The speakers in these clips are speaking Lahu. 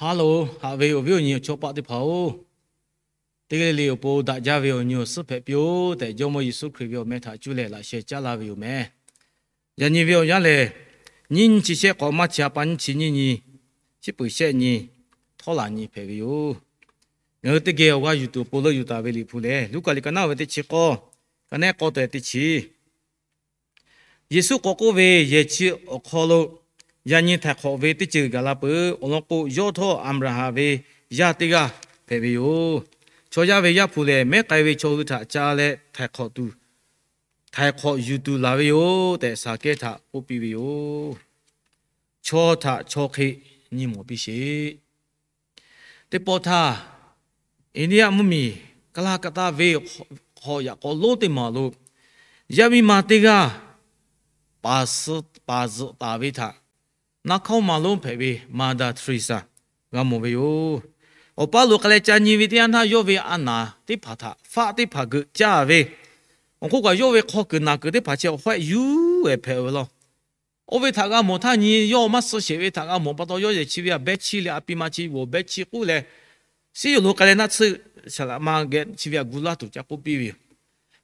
Haˉ loˬ, haꞈ ve awˬ viˉ awˬ nyi awˬ chawˇ paˆ teˇ hpaˍ-oˬ, teˇ g'aˇ le le awˬ pon daꞈ jaˇ ve awˬ nyi awˬ suhˉ hpehꞈ piˇ-oˆ tehꞈ, Jawˇmawˇ Yeˍsuˆ Hkriꞈ ve awˬ meh htaꞈ cuˇ leh laꞈ sheh caˉ laˇ ve yoˬ meh. Yaꞈ nyi ve awˬ yanˇ lehˬ, nyiˇ nyi chi shehˆ k'awꞈ maˇ chi ha pa nyiˇ chi nyiˇ nyi, chi peuˬ shehˆ nyi, htawˇ laˬ nyi hpehꞈ ve yoˬ. Ngaˬ hui teˇ geh awˬ g'aˇ yuˬ tuˬ awˬ pon leuˆ yuˬ taˍ ve Liꞈ hpu lehˬ, Luˉkaꞈ liꞈ ka naˉ ve teˇ chi k'awˇ, ka nehˉ k'awˇ tehꞈ teˇ chi Yeˍsuˆ k'awꞈ k'oˆ ve, Yehˬ chi awˬ hk'aw lo yaꞈ nyi htaiˍ hk'awꞈ ve teˇ ceuˬ gaˬ la peuˬ. Awˬ lawn k'o, yawˇ htawˇ Aˍbraˍhanˍ ve yaˇ teˇ g'aˇ hpehꞈ ve yoˬ. Chaw yaˇ ve Yaˇ hpu lehˬ, mehˉ k'ai ve chaw hui htaꞈ ca leh htaiˍ hk'awꞈ tuˬ, htaiˍ hk'awꞈ yuˬ tuˬ laˬ ve yoˬ tehꞈ, Saˍkehˇ htaꞈ k'oˆ piˇ ve yoˬ. Chaw htaꞈ chaw hk'e nyi mawˬ piˇ sheˍ. Teˇ pawˆ htaˇ, India mvuhˇmiˬ Calcutta venˇ hk'aw yaꞈ k'aw lonˉ teˇ maˬ lo, yaˇ miˇ ma teˇ g'aˇ paˍ zuhꞈ taˍ ve htaꞈ naˇ hkawˇ ma lonˉ hpehꞈ ve Mother Teresa g'a mawˬ ve yoˬ. Awˬ paˇ lo k'ai leh ca nyi ve teˇ yanˇ htaˇ, yawˇ ve a naˍ teˇ hpaˍ htaꞈ faˆ teˇ hpaˍ geuꞈ caˇ ve, awˬ hk'oˆ kaꞈ yawˇ ve hk'aw kuiˬ naˬ kuiˬ teˇ hpaˍ chi awˬ hawehˆ yuˬ-ehˍ hpehꞈ ve law. Oˇ ve htaꞈ g'a mawˬ htaˇ nyi, yawˇ maˇ suh sheˍ ve htaꞈ g'a mawˬ pa taw, yawˇ yehˬ chi ve htaꞈ beh chiˇ leh a pi ma chi g'awˬ beh chiˇ k'oˆ leh, siˉ yoˬ lo k'ai leh naˆ tsuhˇ shaˍ laꞈ ma geh chi ve htaꞈ gu laˇ tuˬ ca k'oˆ piˇ ve yoˬ.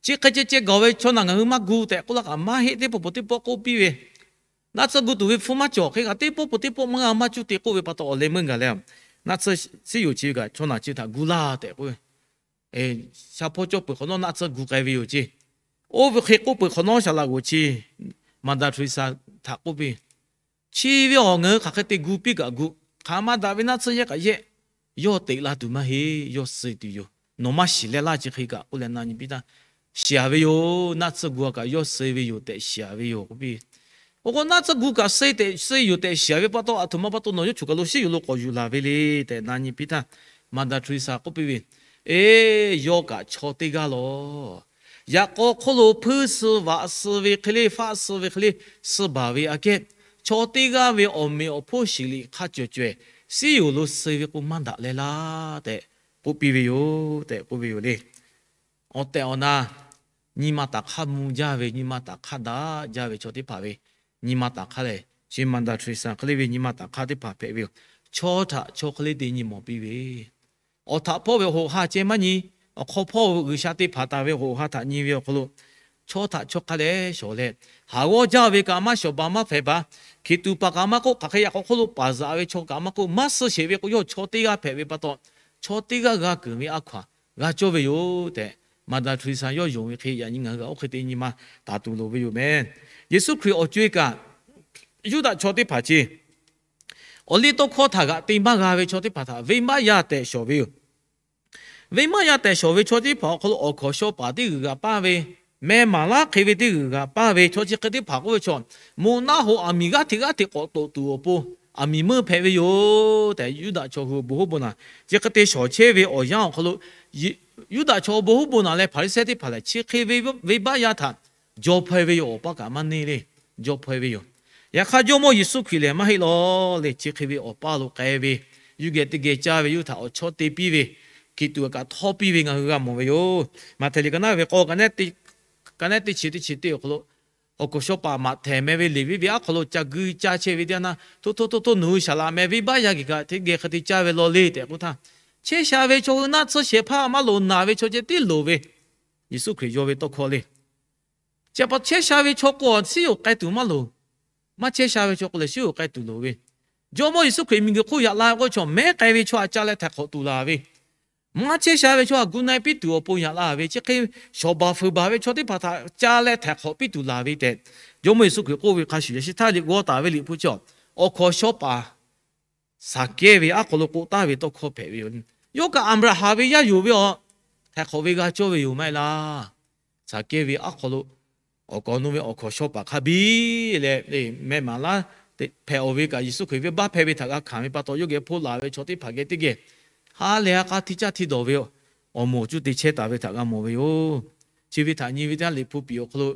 Chi hk'e ceh ceh gaˬ ve chaw naˬ ngaˬ hui maˇ gu tehꞈ k'oˆ laˇ kaꞈ maˇ heˆ, teˇ pawˆ peuˬ teˇ pawˆ k'oˆ piˇ ve, naˆ tsuhˇ gu tuˬ ve hpfuhˇ maˇ cawˬ hk'e kaꞈ, teˇ pawˆ peuˬ teˇ pawˆ maˇ g'a maˇ cuˇ te k'oˆ ve pa taw, awˬ leh meuˇ gaˬ leh, naˆ tsuhˇ siˉ yoˬ chi ve kaꞈ chaw naˬ chi htaꞈ gu laˇ tehꞈ k'oˆ ve, shaˍ hpawˇ cawˇ peuˬ hk'awꞈ nawˉ naˆ tsuhˇ gu k'ai ve yoˬ ceˇ. Oˇ ve hk'e k'oˆ peuˬ hk'awꞈ nawˉ shaˍ laꞈ g'oˍ chi Mother Teresa htaꞈ k'oˆ piˇ, chi ve awˬ ngaˬ hui hk'aˬ hk'e te gu piˇ kaꞈ gu, hk'aˬ ma daꞈ ve naˆ tsuhˇ yehˇ kaꞈ yehˇ, yawˇ teꞈ la tuˬ maˇ heˆ, yawˇ suh tuˬ yoˬ. Nawˬ maˇ shiˍ leh laˇ chi hk'e kaꞈ k'oˆ leh na nyi piˇ htaˇ, shiˍ-a ve yoˬ. Naˆ tsuhˇ gu-a kaꞈ yawˇ suh ve yoˬ tehꞈ shiˍ-a ve yoˬ k'oˆ piˇ. Awˬ k'o naˆ tsuhˇ gu kaꞈ suh tehꞈ suh yoˬ tehꞈ shiˍ-a ve pa taw, aˬ htoꞈ ma pa taw nawˬ yawˇ choˬ kaˬ lo siˉ yoˬ lo k'awꞈ yuˬ laˬ ve le tehꞈ na nyi piˇ htaˇ, Mother Teresa k'oˆ piˇ ve, Eˬ, yawˇ kaꞈ chaw teˇ g'aˇ lawˬ. Yaꞈ k'aw hk'oˆ lo hpuiˇ suh vaꞈ suh ve hk'e le, faˆ suh ve hk'e le, suh baˬ ve aꞈ kehˉ, chaw teˇ g'aˇ ve awˬ meꞈ awˬ hponˇ shiˍ liꞈ hk'a cawˬ cawehˬ siˉ yoˬ lo suh ve k'o maˇ daꞈ leh laˇ tehꞈ k'oˆ piˇ ve yoˬ tehꞈ k'oˆ ve yoˬ le. Awˬ tehˬ awˬ na nyi ma taˍ hk'aˇ mvuh jaˇ ve, nyi ma taˍ hk'aˇ daꞈ jaˇ ve chaw teˇ hpaˍ ve nyi ma taˍ hk'aˇ lehˬ, chi Mother Teresa hk'e le ve nyi ma taˍ hk'aˇ teˇ hpaˍ hpehꞈ ve yoˬ. Chaw htaꞈ chaw hk'e le te nyi mawˬ piˇ ve, awˬ htaꞈ hpawˇ ve hoꞈ ha ceh maˇ nyi, awˬ hk'aw hpawˇ G'uiˬsha teˇ hpaˍ taˍ ve hoꞈ ha htaꞈ nyi ve awˬ hk'aw lo, chaw htaꞈ chaw hk'a leh shawˍ leh, haˍ g'awˇ jaˇ ve kaꞈ maˇ shawˍ baˬ maˇ hpehꞈ baˬ, hkiˬ tuꞈ paˍ kaꞈ maˇ k'oˆ, hk'aˬ hk'e yaꞈ k'aw hk'oˆ lo paˍ zaꞈ ve chaw kaꞈ maˇ k'oˆ, maˇ suh sheˍ ve k'o, yawˇ chaw teˇ g'aˇ hpehꞈ ve pa taw, chaw teˇ g'aˇ g'a keunˍ ve a hkaw-anˬ g'a cawˇ ve yoˬ tehꞈ, Mother Teresa yawˇ yonˍ ve hk'e yaꞈ nyi ngaˬ hui kaꞈ oˇ hk'e te nyi ma taˍ tuˬ loˍ ve yoˬ meh. Yeˍsuˆ Hkriꞈ awˬ co-e kaꞈ, Yuˇdaꞈ chaw teˇ hpaˍ chi awˬ liˇ tawˇ hkawˇ htaꞈ g'aꞈ te maˇ g'a ve chaw teˇ hpaˍ htaꞈ venˇbaˆ yaˇ tehꞈ shawˍ ve yoˬ. Venˇbaˆ yaˇ tehꞈ shawˍ ve chaw teˇ hpaˍ awˬ hk'aw lo awˬ hkawnˍ shaw paˍ teˇ g'uiˬ g'aꞈ paˇ ve, meh maˍ laˇ hk'e ve teˇ g'uiˬ g'aꞈ paˇ ve chaw chi hk'e teˇ hpaˍ k'oˆ ve chaw, moˬ naˆ hoꞈ aˬ miˍ g'aˇ hteꞈ g'aˇ hteꞈ k'awꞈ toꞈ tuˬ awˬ pon aˬ miˍ meuˇ hpehꞈ ve yoˬ tehꞈ, Yuˇdaꞈ chaw hui awˬ bon hoˉ bon naˬ chi hk'e te shawˍ chehˇ ve awˬ yanˇ awˬ hk'aw lo, Yuˇdaꞈ chaw awˬ bon hoˉ bon naˬ leh Hpaˍriˍsehˇ teˇ hpaˍ lehˬ, chi hk'e ve venˇbaˆ yaˇ htaꞈ jaw hpaw-e ve yoˬ. Awˬ paˇ kaꞈ maˇ neˇ le, jaw hpaw-e ve yoˬ. Yaꞈ hk'aˇ, Jawˇmawˇ Yeˍsuˆ Hkriꞈ lehˬ maˇ heˆ law le. Chi hk'e ve awˬ paˇ lo k'ai ve, yuˇ geh teˇ geh caˇ ve, yawˇ htaꞈ awˬ chawˇ te piˇ ve, hkiˬ tuꞈ kaꞈ htawˇ piˇ ve ngaˬ hui g'a mawˬ ve yoˬ. Maꞈhtehˍ liꞈ ka naˉ ve k'awˇ, ka nehˉ teˇ chi teˇ chi teˇ awˬ hk'aw lo, awˬ hkawnˍ shaw paˍ Maꞈhtehˍ meh ve Leˍviˆ ve aˉ hk'aw lo ca guiˇ caˇ chehˇ ve teˇ yanˇ htaˇ, Hto hto hto hto, nawˬ hui saˍ laꞈ meh venˇbaˆ yaˇ geh kaꞈ teˇ geh hk'e te caˇ ve law le tehꞈ k'oˆ htaˇ, chehˇ sha ve chaw hui naˆ tsuhˇ shehˍ hpaˇ maˇ loˍ, naˬ ve chaw ceh tiˉ loˍ ve, Yeˍsuˆ Hkriꞈ yaw ve tawˇ hkawˇ le. Chi pa taw chehˇ sha ve chaw k'o, siˉ yoˬ k'ai tuˬ maˇ loˍ. Maˇ chehˇ sha ve chaw k'o lehˬ, siˉ yoˬ k'ai tuˬ loˍ ve. Jawˇmawˇ Yeˍsuˆ Hkriꞈ miˬguiˬ hk'oˆ yaꞈ la ve k'o, chaw mehˉ k'ai ve chaw htaꞈ ca leh htaiˍ hk'awꞈ tuˬ laˬ ve, maˇ chehˇ sha ve chaw htaꞈ gu na-e piˇ tuˬ awˬ pon yaꞈ la ve, chi hk'e shawˍ baˬ fuiˍ baˬ ve chaw teˇ hpaˍ htaꞈ ca leh htaiˍ hk'awꞈ piˇ tuˬ laˬ ve tehꞈ, Jawˇmawˇ Yeˍsuˆ Hkriꞈ k'oˆ ve hk'a shuˍ, yaꞈ shi htaˇ liꞈ g'awˇ taˍ ve Liꞈ hpu chi, awˬ hkawnˍ shaw paˍ Saˍkehˇ ve aˉ hk'aw lo k'oˆ taˍ ve tawˇ hkawˇ hpehꞈ ve yoˬ. Yawˇ kaꞈ Aˍbraˍhanˍ ve yaˇ yoˬ ve awˬ, htaiˍ hk'awꞈ ve g'a cawˇ ve yoˬ maˇ heˆ laˇ. Saˍkehˇ ve aˉ hk'aw lo awˬ kawꞈ nu ve awˬ hkawnˍ shaw paˍ hk'a biˇ leh, meh maˍ laˇ hpehꞈ-oˬ ve kaꞈ, Yeˍsuˆ Hkriꞈ venˇbaˆ hpehˇ ve htaꞈ g'a hkanˍ ve pa taw, yawˇ geh hponˇ laˬ ve chaw teˇ hpaˍ geh teˇ geh ha lehˬ ha k'a hti caˇ hti dawˬ ve awˬ moˍ awˬ cuˇ te chehˇ taˍ ve htaꞈ g'a mawˬ ve yoˬ. Chi ve htaꞈ nyi ve teˇ yanˇ, Liꞈ hpu piˍ awˬ hk'aw lo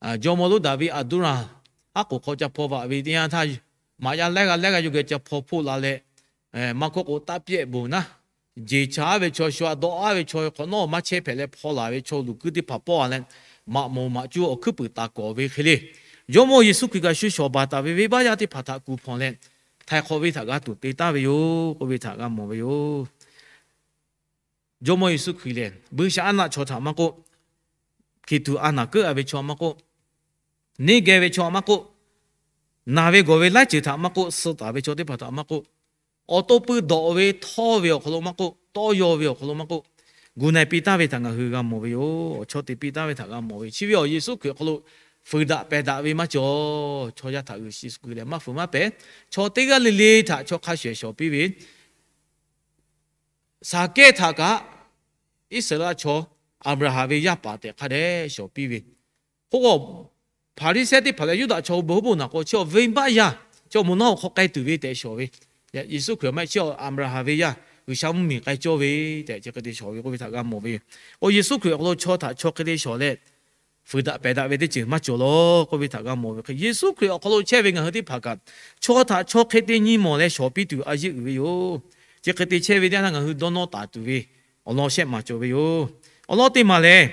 Jawˇmawˇ lonˉ Daˍviˆ aˬ duˇ raˬ aˉ k'oˍ hk'aw ca hpaw vaꞈ ve teˇ yanˇ htaˇ, maꞈ yaˇ lehˉ g'aˇ lehˉ g'aˇ yawˇ geh ca hpaw hpoˆ la leh, maˇ kawˆ k'o taˇ pyehˆ bon naˉ, jeˬ cha-aˉ ve chaw, shu-a dawˆ-aˉ ve chaw, hk'awꞈ nawˉ maˇ chehˇ hpehꞈ leh hpaw laˬ ve chaw luˬ kuiˉ teˇ hpaˍ pawˆ-a leh, maꞈ moˍ maꞈ cuˇ awˬ hkuiˉ puiˍ taˍ kawˍ ve hk'e le, Jawˇmawˇ Yeˍsuˆ Hkriꞈ kaꞈ shu shawˍ baˬ taˍ ve venˇbaˆ yaˇ teˇ hpaˍ htaꞈ kuˬ hpawnˬ leh, htaiˍ hk'awꞈ ve htaꞈ g'a tuˬ te taˍ ve yoˬ k'oˆ ve htaꞈ g'a mawˬ ve yoˬ. Jawˇmawˇ Yeˍsuˆ Hkriꞈ lehˬ, buiˇshaˆaˉnaˆ chaw htaꞈ maˇ k'oˆ, hkiˬ tuˬ a naˬ keuˆ a ve chaw maˇ k'oˆ, neˇ geh ve chaw maˇ k'oˆ, naˬ ve gawˬ ve laiˉ ceuˬ htaꞈ maˇ k'oˆ, suh taˍ ve chaw teˇ hpaˍ htaꞈ maˇ k'oˆ, awˬ to pui dawꞈ ve htawˇ ve awˬ hk'aw lo maˇ k'oˆ, tawˇ yaw ve awˬ hk'aw lo maˇ k'oˆ, gu na-e piˇ taˍ ve htaꞈ ngaˬ hui g'a mawˬ ve yoˬ. Awˬ chawˇ te piˇ taˍ ve htaꞈ g'a mawˬ ve. Chi ve awˬ Yeˍsuˆ Hkriꞈ awˬ hk'aw lo fuiˍ daꞈ pehˬ daꞈ ve maˇ cawˬ. Chaw yaˇ htaꞈ Yeˍsuˆ Hkriꞈ lehˬ maˇ fuiˍ maˇ pehˬ. Chaw teˇ g'aˇ le le htaꞈ chaw hk'a shuˍ shawˍ piˇ ve, Saˍkehˇ htaꞈ kaꞈ Iˉsaˍreˍlaˆ chaw Aˍbraˍhanˍ ve yaˇ paˍ tehꞈ hk'a dehꞈ shawˍ piˇ ve. K'o, Hpaˍriˍsehˇ teˇ hpaˍ leh Yuˇdaꞈ chaw bon hoˉ bon naˬ k'o, chi awˬ venˇbaˆ yaˇ, chi awˬ moˍ naˆ hoꞈ hk'aw k'ai tuˬ ve tehꞈ shawˍ ve. Yeˍsuˆ Hkriꞈ maˇ heˆ, chi Aˍbraˍhanˍ ve yaˇ, G'uiˬsha mvuhˇmiˬ k'ai cawˇ ve tehꞈ chi hk'e te shawˍ ve k'oˆ ve htaꞈ g'a mawˬ ve yoˬ. K'o, Yeˍsuˆ Hkriꞈ awˬ hk'aw lo chaw htaꞈ chaw hk'e te shawˍ leh fuiˍ daꞈ pehˬ daꞈ ve teˇ ceuˬ maˇ cawˬ lawˬ k'oˆ ve htaꞈ g'a mawˬ ve hk'e, Yeˍsuˆ Hkriꞈ awˬ hk'aw lo chehˇ ve ngaˬ hui teˇ hpaˍ kaꞈ, chaw htaꞈ chaw hk'e te nyi mawˬ leh shawˍ piˇ tuˬ a yeˇ uiˍ ve yoˬ. Chi hk'e te chehˇ ve teˇ yanˇ htaˇ ngaˬ hui dawˇ nawˇ taˍ tuˬ ve awˬ lawn shehˆ maˬ cawˬ ve yoˬ. Awˬ lawn teˇ maˬ lehˬ,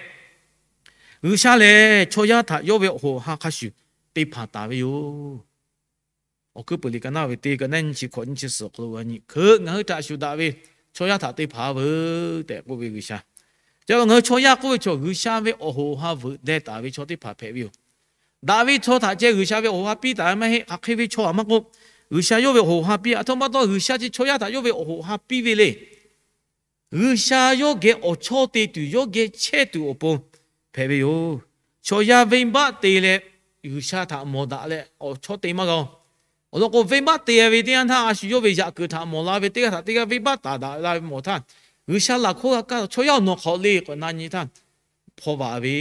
G'uiˬsha lehˬ chaw yaˇ htaꞈ yawˇ ve awˬ hoꞈ awˬ ha hk'a shuˍ te hpanˍ taˍ ve yoˬ. Awˬ hkuiˉ peuˬ liꞈ ka naˇ ve teˇ ka naˉ nyiˇ chi hkawꞈ nyiˇ chi suhˍ awˬ hk'aw lo g'a nyi, hkeuꞈ ngaˬ hui htaꞈ shuˍ daꞈ ve chaw yaˇ htaꞈ te hpanˍ veuˬ tehꞈ k'oˆ ve G'uiˬsha. Ca lo ngaˬ hui chaw yaˇ k'oˆ ve chaw G'uiˬsha ve awˬ hoꞈ awˬ ha veuꞈ deh taˍ ve chaw teˇ hpaˍ hpehꞈ ve yoˬ. Daꞈ ve chaw htaꞈ ceh G'uiˬsha ve awˬ hoꞈ ha piˇ taˍ ve maˇ heˆ. Hk'aˬ hk'e ve chaw a maˇ k'oˆ, G'uiˬsha yawˇ ve awˬ hoꞈ ha piˇ. Aˬ htoꞈ ma pa taw G'uiˬsha chi chaw yaˇ htaꞈ yawˇ ve awˬ hoꞈ ha piˇ ve le. G'uiˬsha yawˇ geh awˬ chawˇ te tuˬ, yawˇ geh chehˇ tuˬ awˬ pon hpehꞈ ve yoˬ. Chaw yaˇ venˇbaˆ te leh G'uiˬsha htaꞈ mawˬ daꞈ leh awˬ chawˇ te maˇ g'a-oˬ. Awˬ lawn k'o, venˇbaˆ te ve teˇ yanˇ htaˇ a shu yawˇ ve yaꞈ kuiˬ htaꞈ mawˬ la ve, teˇ g'aˇ htaꞈ teˇ g'aˇ venˇbaˆ taˍ daꞈ la ve mawˬ htaˇ, G'uiˬsha laˬ hkawˇ g'a kaˇ chaw yaˇ awˬ nawˬ hk'awꞈ le k'awꞈ na nyi htaˇ, hpaw vaꞈ ve,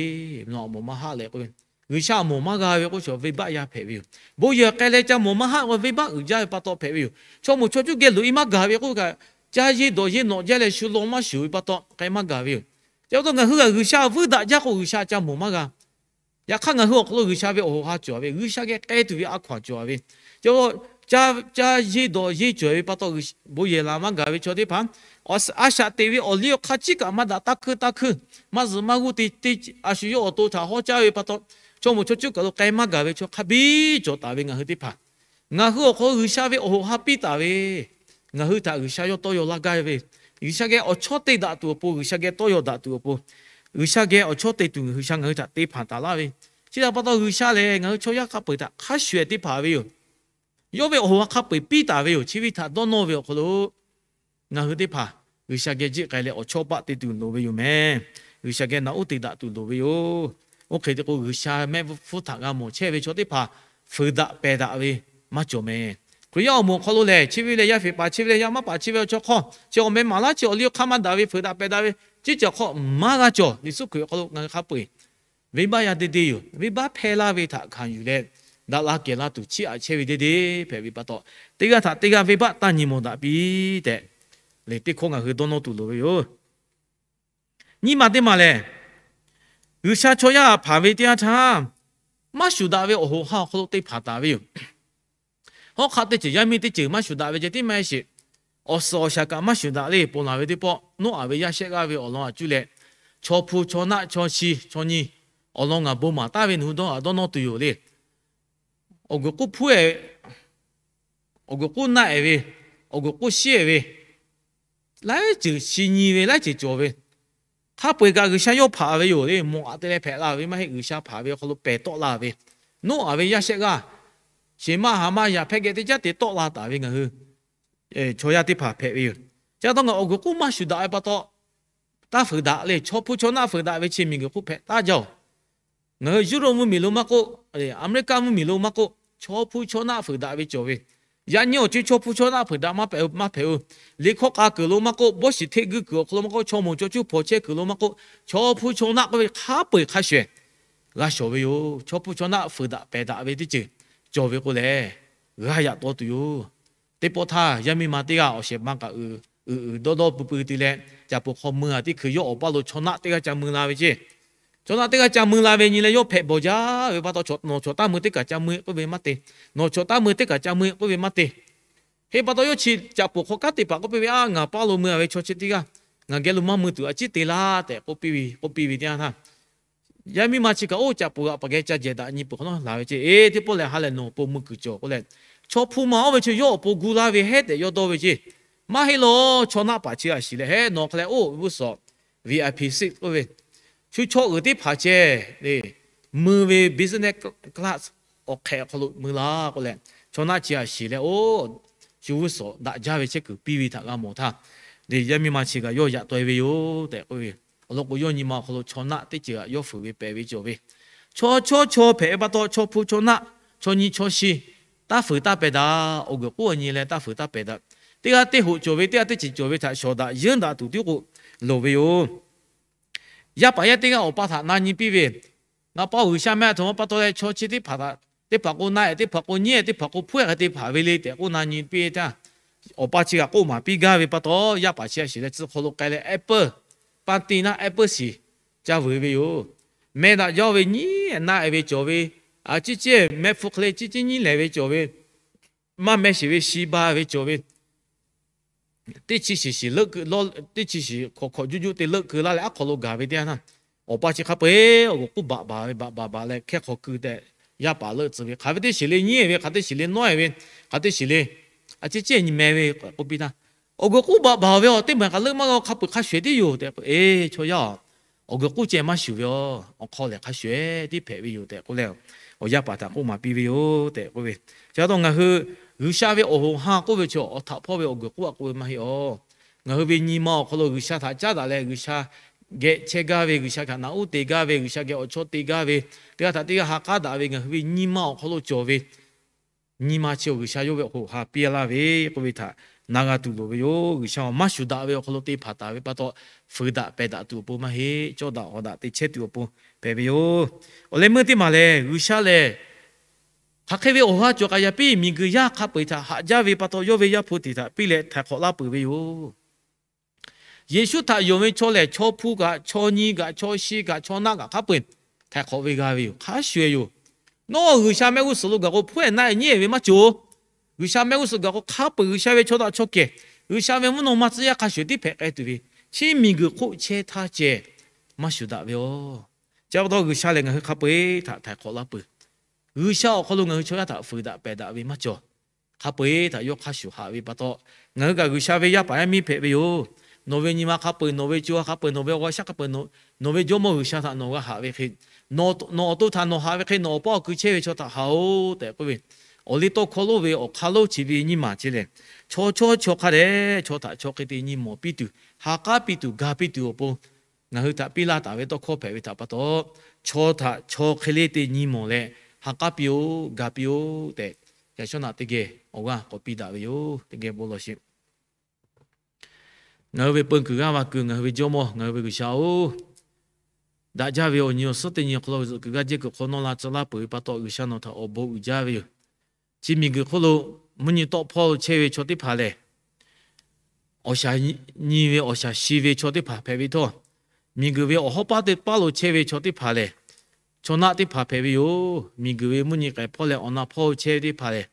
nawˬ a mawˬ maˇ haˆ leh k'oˆ ve, G'uiˬsha a mawˬ maˇ g'a ve k'o, chaw venˇbaˆ yaˇ hpehꞈ ve yoˬ. Bon yehˬ k'ai leh ca mawˬ maˇ haˆ k'o, venˇbaˆ uiˍ jaˇ ve pa taw hpehꞈ ve yoˬ. Chaw moˍ chaw cuˉ geh loꞈ e maˇ gaˬ ve k'oˆ kaꞈ, caˇ yeˇ dawˬ yeˇ nawꞈ jaˇ leh shu law maˇ shuˍ ve pa taw k'ai maˇ gaˬ ve yoˬ. Ca pa taw ngaˬ hui g'a G'uiˬsha vuiˇ daꞈ jaˇ k'o, G'uiˬsha ca mawˬ maˇ g'a. Yaꞈ hk'aˇ ngaˬ hui awˬ hk'aw lo G'uiˬsha ve awˬ hoꞈ ha cawˬ ve, G'uiˬsha geh k'ai tuˬ ve a hkaw-anˬ cawˬ ve, caˇ yeˇ dawˬ yeˇ cawˬ ve pa taw, bon yehˬ laˬ maˇ gaˬ ve chaw teˇ hpaˍ, a shaꞈ teꞈ ve awˬ liˇ awˬ hk'aˇ chiˉ kaꞈ maˇ daꞈ, taˇ hkuiˇ taˇ hkuiˇ, maˇ zuhꞈ maˇ g'uˇ te te, a shu yawˇ awˬ to htaꞈ hawˉ caˇ ve pa taw, chaw moˍ chaw cuˉ kaˬ lo k'ai maˇ gaˬ ve chaw hk'a biˇ cawˬ taˍ ve ngaˬ hui teˇ hpaˍ, ngaˬ hui awˬ hk'aw lo G'uiˬsha ve awˬ hoꞈ ha piˇ taˍ ve, ngaˬ hui htaꞈ G'uiˬsha yawˇ tawˇ yaw laˇ gaˇ ve, G'uiˬsha geh awˬ chawˇ te daꞈ tuˬ awˬ pon, G'uiˬsha geh tawˇ yaw daꞈ tuˬ awˬ pon, G'uiˬsha geh awˬ chawˇ te tuˬ G'uiˬsha ngaˬ hui htaꞈ te hpanˍ taˍ laˇ ve, chi htaꞈ pa taw G'uiˬsha lehˬ ngaˬ hui chaw yaˇ hk'a peu-eˬ htaꞈ hk'a shuˍ-eˬ te hpanˍ ve yoˬ. Yawˇ ve awˬ hoꞈ ha hk'a peu-eˬ piˇ taˍ ve yoˬ. Chi ve htaꞈ dawˇ nawˇ ve awˬ hk'aw lo ngaˬ hui teˇ hpaˍ G'uiˬsha geh jiˆ k'ai leh awˬ chawˇ paˆ te tuˬ loˍ ve yoˬ mehˍ. G'uiˬsha geh naꞈ uˉ te daꞈ tuˬ loˍ ve yoˬ. Oˇ hk'e te k'o, G'uiˬsha mehˆ hpfuhˇ htaꞈ g'a mawˬ chehˇ ve chaw teˇ hpaˍ fuiˍ daꞈ pehˬ daꞈ ve maˇ cawˬ mehˍ. Hkriꞈ yaˇ awˬ moˍ awˬ hk'aw lo lehˬ, chi ve lehˬ yaˇ feˍ paˍ, chi ve lehˬ yaˇ maˇ paˍ, chi ve awˬ chaw hk'aw, chi awˬ meh maˍ laˇ, chi awˬ liˇ awˬ hk'aˇ maˇ daꞈ ve fuiˍ daꞈ pehˬ daꞈ ve, ciˉ caˬ hk'aw maˇ g'a cawˬ. Yeˍsuˆ Hkriꞈ awˬ hk'aw lo ngaˬ hui hk'a peu-eˬ venˇbaˆ yaˇ te te yoˬ. Venˇbaˆ hpehˇ laˇ ve htaꞈ hkanˍ yuˬ leh, daꞈ la kehˬ la tuˬ chiˇ aꞈ chehˇ ve deˇ deˇ hpehꞈ ve pa taw, teˇ g'aˇ htaꞈ teˇ g'aˇ venˇbaˆ taˇ nyi mawˬ daꞈ piˇ tehꞈ, lehˬ teˇ hkawˇ ngaˬ hui dawˇ nawˇ tuˬ loˍ ve yoˬ. Nyiˇ maˬ teˇ maˬ lehˬ, G'uiˬsha chaw yaˇ hpanˍ ve teˇ yanˇ htaˇ, maˇ shuˍ daꞈ ve awˬ hoꞈ ha awˬ hk'aw lo te hpanˍ taˍ ve yoˬ. Hawˉ hk'aˆ teˇ ceuˬ, yaˇ miˇ teˇ ceuˬ maˇ shuˍ daꞈ ve ceh tiˉ maˇ heˆ sheˍ. Awˬ suhˍ awˬ shaˍ kaꞈ maˇ shuˍ daꞈ le. Ponˬ laˬ ve teˇ pawˆ Noˉaꞈ ve yaˇ shehˆ g'aˇ ve awˬ lawn a cuˇ leh, chaw hpu chaw naˆ chaw chi chaw nyi awˬ lawn ngaˬ bon maˍ taˍ ve nawˬ hui dawˇ g'a dawˇ nawˇ tuˬ yoˬ le. Awˬ guˬ k'oˆ hpuˉ-e, awˬ guˬ k'oˆ naˆ-e ve, awˬ guˬ k'oˆ shiˉ-e ve, laiˉ ceuˬ shi nyi ve laiˉ ceuˬ cawˬ ve, hk'a peu-eˬ kaꞈ G'uiˬsha yawˇ hpanˍ ve yoˬ le. Mawˬ aꞈ te leh hpehꞈ la ve maˇ heˆ. G'uiˬsha hpanˍ ve awˬ hk'aw lo pehˬ tawˆ la ve, Noˉaꞈ ve yaˇ shehˆ g'aˇ, sheˍ maˇ ha maˇ yaꞈ hpehˇ geh teˇ caˉ te tawˆ la taˍ ve ngaˬ hui chaw yaˇ teˇ hpaˍ hpehꞈ ve yoˬ. Ca taw ngaˬ awˬ guˬ k'oˆ maˇ shuˍ daꞈ ve pa taw, taˇ fuiˍ daꞈ le. Chaw hpu chaw naˆ fuiˍ daꞈ ve chi miˬguiˬ hk'oˆ hpehꞈ taˉ jaˇ-oˬ. Ngaˬ hui Yuˇrawˇ mvuhˇmiˬ lo maˇ k'oˆ, Aˍmeˍriˆkaˆ mvuhˇmiˬ lo maˇ k'oˆ, chaw hpu chaw naˆ fuiˍ daꞈ ve cawˬ ve. Yaꞈ nyi awˬ co chaw hpu chaw naˆ fuiˍ daꞈ maˇ hpehꞈ, maˇ hpehꞈ-o. Liꞈ hkawˇ k'a kuiˬ lo maˇ k'oˆ, bawˇ shiˍ hteˆ guiˇ kuiˬ awˬ hk'aw lo maˇ k'oˆ, chaw moˍ chaw cuˇ hpawnˬ chehˇ kuiˬ lo maˇ k'oˆ, chaw hpu chaw naˆ k'oˆ ve hk'a peu-eˬ hk'a shuˍ-eˬ g'a shawˍ ve yoˬ. Chaw hpu chaw naˆ fuiˍ daꞈ pehˬ daꞈ ve teˇ ceuˬ cawˬ ve k'o lehˬ, g'a yaꞈ taw tuˬ yoˬ. Teˇ pawˆ htaˇ yaˇ miˇ ma teˇ g'aˇ awˬ shehˍ ma kaꞈ uiˍ uiˍ dawˇ dawˇ pui pui te leh, caꞈ poˍ hk'aw mui-a teˇ hkui yawˇ awˬ paˇ lo chaw naˆ teˇ g'aˇ ca mui la ve ceˇ. Chaw naˆ teˇ g'aˇ ca mui la ve nyi leh yawˇ hpehꞈ bawˬ jaˇ ve pa taw, nawˬ chawꞈ taˇ mui teˇ kaˬ ca mui k'oˆ ve maˇ te. Nawˬ chawꞈ taˇ mui teˇ kaˬ ca mui k'oˆ ve maˇ te. Hk'e pa taw yawˇ chi caꞈ poˍ hk'aw kanˉ te paˍ k'oˆ piˇ ve, A, ngaˬ paˇ lo mui-a ve chaw chi teˇ g'aˇ ngaˬ geh lo maˇ mui tuˬ a ciˉ te laˇ tehꞈ k'oˆ piˇ ve teˇ yanˇ htaˇ, yaˇ miˇ ma chi kaꞈ oˇ caꞈ poˍ g'aꞈ paˍ geh ca jehˬ daꞈ nyi peuˬ hk'awꞈ nawˉ la ve ceˇ. Eˬ, teˇ pawˆ lehˬ ha lehˬ nawˬ awˬ pon mui kuiˬ cawˬ k'oˆ leh, Chaw hpu ma oˇ ve chi yawˇ awˬ pon gu laˇ ve hehˉ tehꞈ yawˇ dawˇ ve ceˇ. Maˇ heˆ law, chaw naˆ paˍ chi a shiˍ leh hehˉ nawˬ hk'a leh oˇ g'uˇ suhˍ V I P suite k'oˆ ve, shu chaw uiˍ teˇ hpaˍ ceh le, mui ve business class awˬ hk'ehꞈ awˬ hk'aw lo mui la k'oˆ leh, chaw naˆ chi a shiˍ leh oˇ shu g'uˇ suhˍ daꞈ jaˇ ve chehˇ kuiˬ piˇ ve htaꞈ g'a mawˬ htaˇ, yaˇ miˇ ma chi kaꞈ yawˇ yaꞈ taw e ve yoˬ tehꞈ k'oˆ ve. Awˬ lawn k'o, yawˇ nyi ma awˬ hk'aw lo chaw naˆ teˇ ceuˬ htaꞈ yawˇ fuiˍ ve pehˍ ve cawˬ ve. Chaw chawˇ chaw hpehꞈ ve pa taw, chaw hpu chaw naˆ, chaw nyi chaw shi taˇ fuiˍ taˇ pehˍ daꞈ, awˬ guiˬ k'oˆ a nyi leh taˇ fuiˍ taˇ pehˍ daꞈ. Teˇ g'aˇ teˇ hoꞈ cawˬ ve, teˇ g'aˇ teˇ ceuˬ cawˬ ve htaꞈ shawˍ daꞈ yeunˇ daꞈ tuˬ tiˉ k'o loˍ ve yoˬ. Yaˇ paˍ yaˇ teˇ g'aˇ awˬ pa htaꞈ na nyi piˇ ve, Ngaˬ pa-oˬ, G'uiˬsha meh a htoꞈ ma pa taw leh chaw chi teˇ hpaˍ htaꞈ, teˇ hpaˍ k'o na-ehˍ, teˇ hpaˍ k'o nyiˉ-ehˍ, teˇ hpaˍ k'o hpuˉ-ehˍ hk'e te hpaˍ ve le tehꞈ k'oˆ na nyi piˇ htaˇ, awˬ pa chi kaꞈ k'oˆ maˍ piˇ gaˇ ve pa taw, yaˇ paˍ chi a shiˍ leh tcuh hk'aw lo k'ai leh apple, pa ti naˆ apple shiˍ ca vuiˬ ve yoˬ. Meh daꞈ jaˇ ve nyiˉ-ehˍ naˆ-ehˍ ve cawˬ ve, a ciˉ ciˉ mehˆ hpfuhˇ hk'e le ciˉ ciˉ nyiˉ lehˍ ve cawˬ ve, maˇ meh sheˍ ve shi ba ve cawˬ ve, teˇ chi shiˍ shiˍ leuˆ keu, teˇ chi shiˍ hkawꞈ hkawꞈ juˆ juˆ te leuˆ keu laˇ leh aˉ hk'aw lo gaˬ ve teˇ yanˇ htaˇ, awˬ pa chi hk'a peu-eˬ awˬ guiˬ k'uˉ baꞈ baˬ ve, baꞈ baˬ baˬ leh hkehˇ hk'aw keu tehꞈ yaˇ paˍ leuˆ tcuh ve, hk'aˬ ve teˇ shiˍ le nyiˉ-ehˍ ve, hk'aˬ teˇ shiˍ le nawˉ-ehˍ ve, hk'aˬ teˇ shiˍ le a ciˉ ciˉ nyi meh ve k'oˆ piˇ htaˇ, awˬ guiˬ k'uˉ baꞈ baˬ ve awˬ teˇ maˬ kaꞈ leuˆ maˇ g'a, hk'a peu-eˬ hk'a shuˍ ehˍ tiˉ yoˬ tehꞈ k'o, eˬ chaw yaˇ-oˬ, awˬ guiˬ k'uˉ ceh maˇ shuˍ ve yoˬ. Awˬ hk'aw lehˬ hk'a shuˍ ehˍ tiˉ hpehꞈ ve yoˬ tehꞈ k'oˆ leh, awˬ yaˇ paˍ htaꞈ k'oˆ maˍ piˇ ve yoˬ tehꞈ k'oˆ ve. Chi pa taw ngaˬ hui G'uiˬsha ve awˬ hoꞈ ha k'oˆ ve chi awˬ htaꞈ hpawˇ ve awˬ guiˬ k'uˉ a k'oˆ ve maˇ heˆ awˬ. Ngaˬ hui ve nyi ma awˬ hk'aw lo G'uiˬsha htaꞈ caˉ daꞈ leh G'uiˬsha geh chehˇ gaˇ ve, G'uiˬsha htaꞈ naꞈ uˉ te gaˇ ve, G'uiˬsha geh awˬ chawˇ te gaˇ ve, teˇ g'aˇ htaꞈ teˇ g'aˇ ha k'aˉ daꞈ ve ngaˬ hui ve nyi ma awˬ hk'aw lo cawˬ ve nyi ma chi G'uiˬsha yawˇ ve awˬ hoꞈ ha piˇ laˇ ve k'oˆ ve htaꞈ na g'a tuˬ loˍ ve yoˬ. G'uiˬsha maˇ shuˍ daꞈ ve awˬ hk'aw lo te hpanˍ taˍ ve pa taw, fuiˍ daꞈ pehˬ daꞈ tuˬ awˬ pon maˇ heˆ, cawˇ daꞈ hawˍ daꞈ te chehˇ tuˬ awˬ pon hpehꞈ ve yoˬ. Awˬ leh meuˇ teˇ maˬ lehˬ, G'uiˬsha lehˬ hk'aˬ hk'e ve awˬ ha cawˬ k'aꞈ yaꞈ piˇ, miˬguiˬ yaˇ hk'a peu-eˬ htaꞈ haꞈ jaˇ ve pa taw, yawˇ ve Yaˇ hpu teˇ htaꞈ piˇ leh htaiˍ hk'awꞈ laˇ peuˬ ve yoˬ. Yeˍsuˆ htaꞈ yonˍ ve chaw lehˬ, chaw hpu kaꞈ, chaw nyi kaꞈ, chaw shi kaꞈ, chaw naˆ kaꞈ hk'a peu-eˬ htaiˍ hk'awꞈ ve g'a ve yoˬ. Hk'a shuˍ yoˬ. Nawˬ G'uiˬsha mehˆ g'uˇ suhˍ lo gaˬ k'o, hpuˉ-ehˍ naˆ-ehˍ nyiˉ-ehˍ ve maˇ cawˬ. G'uiˬsha mehˆ g'uˇ suhˍ gaˬ k'o, hk'a peu-eˬ G'uiˬsha ve chaw daꞈ chaw kehˬ, G'uiˬsha ve mvuhˇ naw ma tcuh yaˇ hk'a shuˍ tiˉ hpehꞈ k'ai tuˬ ve, chi miˬguiˬ hk'oˆ chehˇ htaˇ ceh maˇ shuˍ daꞈ ve yoˬ. Chi pa taw G'uiˬsha lehˬ ngaˬ hui hk'a peu-eˬ htaꞈ htaiˍ hk'awꞈ laˇ peuˬ. G'uiˬsha awˬ hk'aw lo ngaˬ hui chaw yaˇ htaꞈ fuiˍ daꞈ pehˬ daꞈ ve maˇ cawˬ. Hk'a peu-eˬ htaꞈ yawˇ hk'a shuˍ haꞈ ve pa taw, ngaˬ hui kaꞈ G'uiˬsha ve yaˇ paˍ yaˇ miˇ hpehꞈ ve yoˬ. Nawˬ ve nyi ma hk'a peu-eˬ, nawˬ ve co ha hk'a peu-eˬ, nawˬ ve awˬ g'aˇ shaˉ hk'a peu-eˬ, nawˬ ve Jawˇmawˇ G'uiˬsha htaꞈ nawˬ g'a haꞈ ve hk'e, nawˬ awˬ to htaꞈ nawˬ haꞈ ve hk'e nawˬ awˬ paˇ awˬ kui chehˇ ve chaw htaꞈ haꞈ-oˬ tehꞈ k'oˆ ve, awˬ liˇ tawˇ hkawˇ lonˉ ve awˬ hk'aˇ lonˉ chi ve nyiˇ maˬ ceh lehˬ, chaw chawˇ chaw hk'a dehꞈ chaw htaꞈ chaw hk'e te nyi mawˬ piˇ tuˬ, ha k'aˉ piˇ tuˬ, ga piˇ tuˬ awˬ pon ngaˬ hui htaꞈ piˇ laˇ taˍ ve tawˇ hkawˇ hpehꞈ ve htaꞈ pa taw, chaw htaꞈ chaw hk'e le te nyi mawˬ leh ha k'aˉ piˇ-oˆ, ga piˇ-oˆ tehꞈ, yaꞈ shawˉ naꞈ teˇ geh awˬ g'aˇ k'awꞈ piˇ daꞈ ve yoˬ. Teˇ geh bon lawˬ sheˍ. Ngaˬ hui ve peu kuiˬ g'aˇ va kuiˬ ngaˬ hui ve Jawˇmawˇ, ngaˬ hui ve G'uiˬsha-oˬ, daꞈ jaˇ ve awˬ nyi awˬ suhˉ teˇ nyi awˬ hk'aw lo zuhꞈ kuiˬ g'aˇ jehˇ kuiˬ hk'aw nawˇ la tcuh laˇ peuˬ ve pa taw, G'uiˬsha nawˬ htaꞈ awˬ bon uiˍ jaˇ ve yoˬ. Chi miˬguiˬ hk'oˆ lo mvuhˇ nyi tawˆ hpawˇ lo chehˇ ve chaw teˇ hpaˍ lehˬ, awˬ shaˍ nyi ve awˬ shaˍ shi ve chaw teˇ hpaˍ hpehꞈ ve htawˇ, miˬguiˬ ve awˬ hawˉ paˉ teˇ paˉ lo chehˇ ve chaw teˇ hpaˍ lehˬ, chaw naˆ teˇ hpaˍ hpehꞈ ve yoˬ. Miˬguiˬ ve mvuhˇ nyi k'ehˬ hpawˇ leh awˬ na hpawˇ chehˇ ve teˇ hpaˍ lehˬ,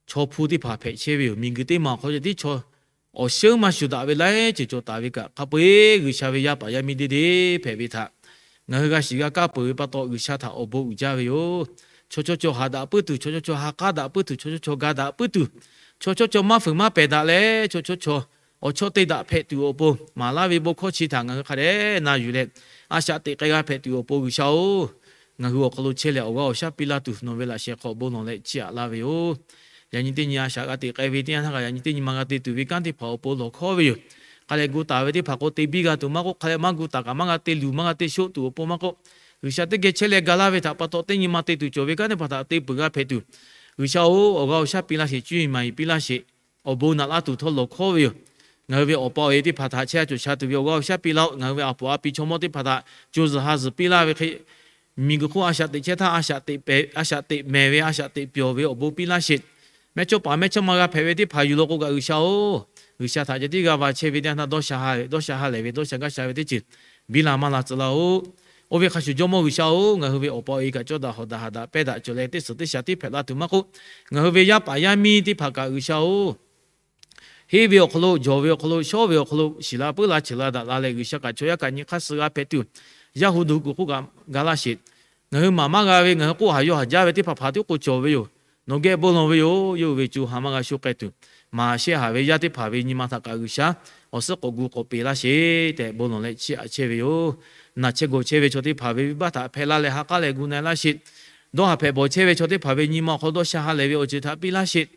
chaw hpu teˇ hpaˍ hpehꞈ chehˇ ve yoˬ. Miˬguiˬ teˇ maˬ awˬ hk'aw ceh tiˉ chaw awˬ sheuˉ maˇ shuˍ daꞈ ve laiˉ ceuˬ cawˬ taˍ ve kaꞈ, hk'a peu-eˬ G'uiˬsha ve yaˇ paˍ yaˇ miˇ deˇ deˇ hpehꞈ ve htaꞈ ngaˬ hui g'a shiˍ g'a kaˇ peuˬ ve pa taw, G'uiˬsha htaꞈ awˬ bon uiˍ jaˇ ve yoˬ. Chaw chawˇ chaw haꞈ daꞈ puiˉ tuˬ, chaw chawˇ chaw ha k'aˉ daꞈ puiˉ tuˬ, chaw chawˇ chaw ga daꞈ puiˉ tuˬ, chaw chawˇ chaw maˇ fuiˍ maˇ pehˬ daꞈ leh chaw chawˇ chaw awˬ chawˇ te daꞈ hpehꞈ tuˬ awˬ pon maˍ laˇ ve bon hkawˇ chi htaꞈ ngaˬ hui hk'a dehꞈ na yuˬ leh, a shaꞈ teꞈ k'ai g'a hpehꞈ tuˬ awˬ pon G'uiˬsha-oˬ, ngaˬ hui awˬ hk'aw lo chehˇ leh awˬ g'aˇ awˬ shaˉ piˇ laˇ tuˬ nawˬ ve laꞈ sheh hk'aw bon lawˬ leh chiˇ aꞈ laˇ ve yoˬ. Yaꞈ nyi teˇ nyi a shaꞈ g'a teꞈ k'ai ve teˇ yanˇ htaˇ kaꞈ, yaꞈ nyi teˇ nyi ma g'a te tuˬ ve kanˉ teˇ hpaˍ awˬ pon lawˬ hkawˉ ve yoˬ. Hk'a lehˬ gu taˍ ve teˇ hpaˍ k'o te biˇ g'a tuˬ maˇ k'oˆ, hk'a lehˬ maˇ gu taˍ kaꞈ maˇ g'a te luˬ, maˇ g'a te shoˆ tuˬ awˬ pon maˇ k'oˆ, G'uiˬsha teˇ geh chehˇ leh ga laˇ ve htaꞈ pa taw, teˇ nyi ma te tuˬ cawˬ ve kanˉ teˇ hpaˍ htaꞈ te peuˬ g'a hpehꞈ tuˬ, G'uiˬsha-oˬ, awˬ g'aˇ awˬ shaˉ piˇ laˇ sheˍ, cuˇ yiˍ maˍ yiˍ piˇ laˇ sheˍ. Awˬ bon naꞈ laˇ tuˬ htawˇ lawˬ hkawˉ ve yoˬ. Ngaˬ hui ve awˬ pa awˬ e teˇ hpaˍ htaꞈ chehˇ sha cawˬ sha tuˬ ve awˬ g'aˇ awˬ shaˉ piˇ laˇ-oˆ. Ngaˬ hui ve a poˍ a pi chaw mawˇ teˇ hpaˍ htaꞈ co zuhˬ ha zuhˬ piˇ laˇ ve hk'e, miˬguiˬ hk'oˆ a shaꞈ teꞈ chehˇ htaˇ, a shaꞈ teꞈ mehˍ ve, a shaꞈ teꞈ pyawˬ ve awˬ bon piˇ laˇ sheˍ. Mehˇ chawˇ paˍ mehˇ chawˇ ma g'a hpehꞈ ve teˇ hpaˍ yuˬ law k'o kaꞈ, G'uiˬsha-oˬ, G'uiˬsha htaꞈ ceh tiˉ g'a va chehˇ ve teˇ yanˇ htaˇ dawˇ sha ha lehˬ ve, dawˇ sha gaˇ sha ve teˇ ceuˬ biˇ la maˇ la tcuh laˇ-oˆ. Oˇ ve hk'a shuˍ Jawˇmawˇ G'uiˬsha-oˬ, ngaˬ hui ve awˬ pa awˬ e kaꞈ cawˇ daꞈ hawˍ daꞈ haꞈ daꞈ pehˇ daꞈ cawˬ leh teˇ suhˍ teˇ shaˍ tiˉ hpehꞈ la tuˬ maˇ k'oˆ, ngaˬ hui ve yaˇ paˍ yaˇ miˇ teˇ hpaˍ kaꞈ G'uiˬsha-oˬ, henˇ ve awˬ hk'aw lo, jawˬ ve awˬ hk'aw lo, shawˉ ve awˬ hk'aw lo shiˍ la puiˉ la ceuˬ la daꞈ la leh, G'uiˬsha kaꞈ chaw yaˇ kaꞈ nyi hk'aˇ suh g'a hpehꞈ tuˬ, yaˇ hu duˬ kuiˬ hk'oˆ kaꞈ ga laˇ sheˍ. Ngaˬ hui maˍ maˇ g'a ve, ngaˬ hui k'oˆ haˍ yaw haˍ jaˇ ve teˇ hpaˍ hpaˍ tiˉ k'o cawˬ ve yoˬ. Nawˬ geh bon lawˬ ve yoˬ. Yawˇ hui ve co ha maˇ g'a sho k'ai tuˬ, maˍ shehˆ haˍ ve yaˇ teˇ hpaˍ ve nyi ma htaꞈ kaꞈ G'uiˬsha awˬ suhˉ k'awꞈ gu k'awꞈ peꞈ laˇ sheˍ tehꞈ bon lawˬ leh chiˇ aꞈ chehˇ ve yoˬ. Naˬ chehˇ gawˬ chehˇ ve chaw teˇ hpaˍ ve venˇbaˆ htaꞈ hpehꞈ laˇ leh ha k'aˉ leh gu na-e laˇ sheˍ. Dawˇ haˍ hpehꞈ bawˬ chehˇ ve chaw teˇ hpaˍ ve nyi ma awˬ hk'aw dawˇ sha ha lehˬ ve awˬ ceuˬ htaꞈ piˇ laˇ sheˍ.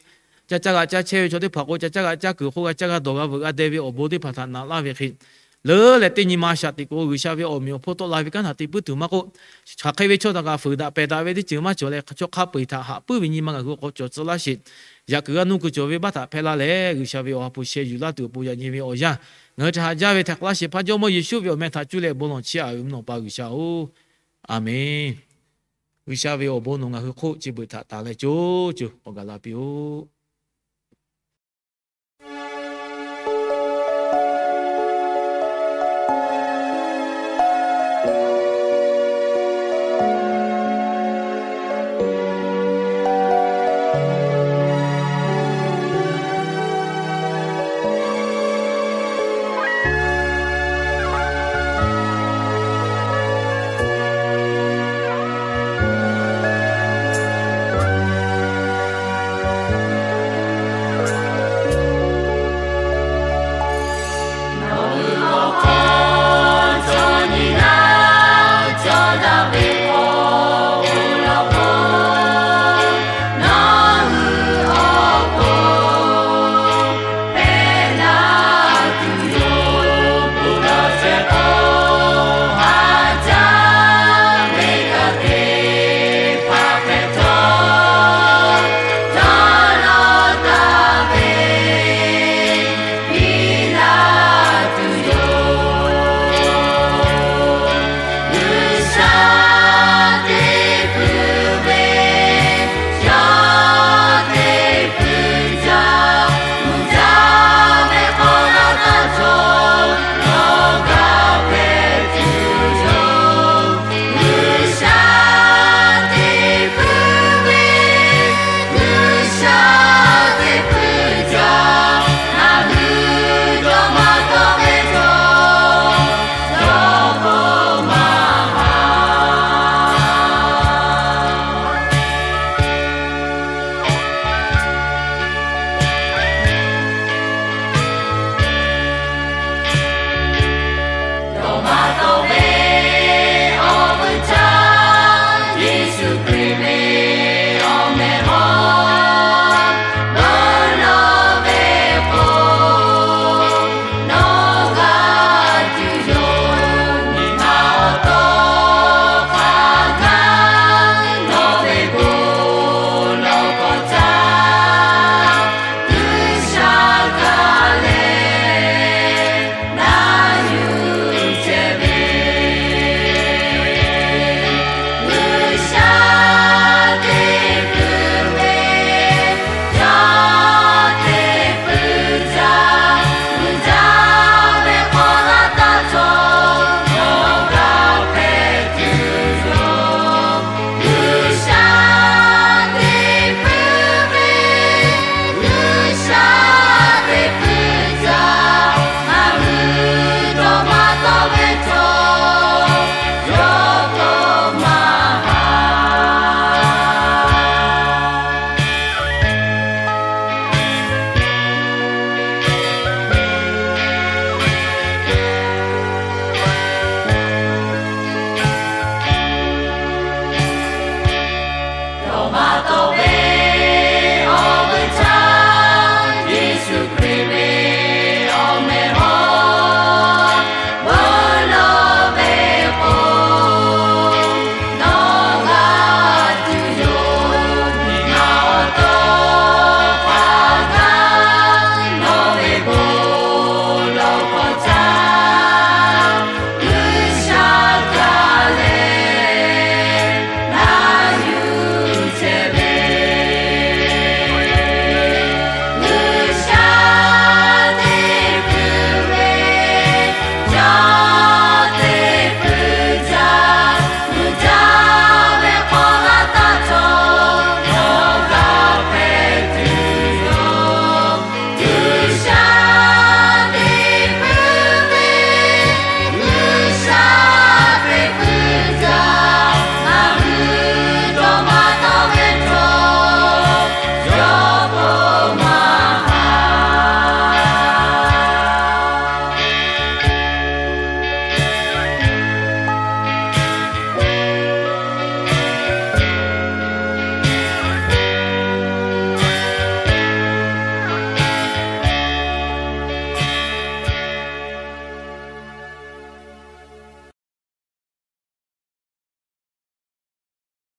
Ca caˇ g'a caˇ chehˇ ve chaw teˇ hpaˍ k'o, ca caˇ g'a caˇ kuiˬ hk'oˆ g'a caˇ g'a dawˬ g'a veuꞈ g'a deh ve awˬ bon teˇ hpaˍ htaꞈ naꞈ laˇ ve hk'e, leuˉ leh teˇ nyi ma shaꞈ teꞈ k'o, G'uiˬsha ve awˬ meꞈ awˬ hponˇ tawˆ la ve kanˉ htaꞈ te puiˉ tuˬ maˇ k'oˆ, hk'aˬ hk'e ve chaw htaꞈ kaꞈ fuiˍ daꞈ pehˬ daꞈ ve teˇ ceuˬ maˇ cawˬ leh, chaw hk'a peu-eˬ htaꞈ haꞈ puiˉ ve nyi ma ngaˬ hui k'awꞈ cawˬ tcuh laˇ sheˍ. Yaꞈ kuiˬ g'a nuˇ kuiˬ cawˬ ve baˆ htaꞈ hpehꞈ laˇ leh, G'uiˬsha ve awˬ ha hpu sheh yuˬ laˇ tuˬ awˬ pon yaꞈ nyi ve awˬ yanˇ ngaˬ hui htaꞈ haꞈ jaˇ ve htaꞈ k'aˉ laˇ sheˍ. Hpaˇ Jawˇmawˇ Yeˍsuˆ ve awˬ meh htaꞈ cuˇ leh bon lawˬ chiˇ aꞈ ve mvuhˇ naw pa G'uiˬsha-oˬ, Aˍmenˍ. G'uiˬsha ve awˬ bon nawˬ ngaˬ hui hk'oˆ chi beuꞈ htaꞈ tanˬ leh co co awˬ gaˬ la piˇ-oˆ.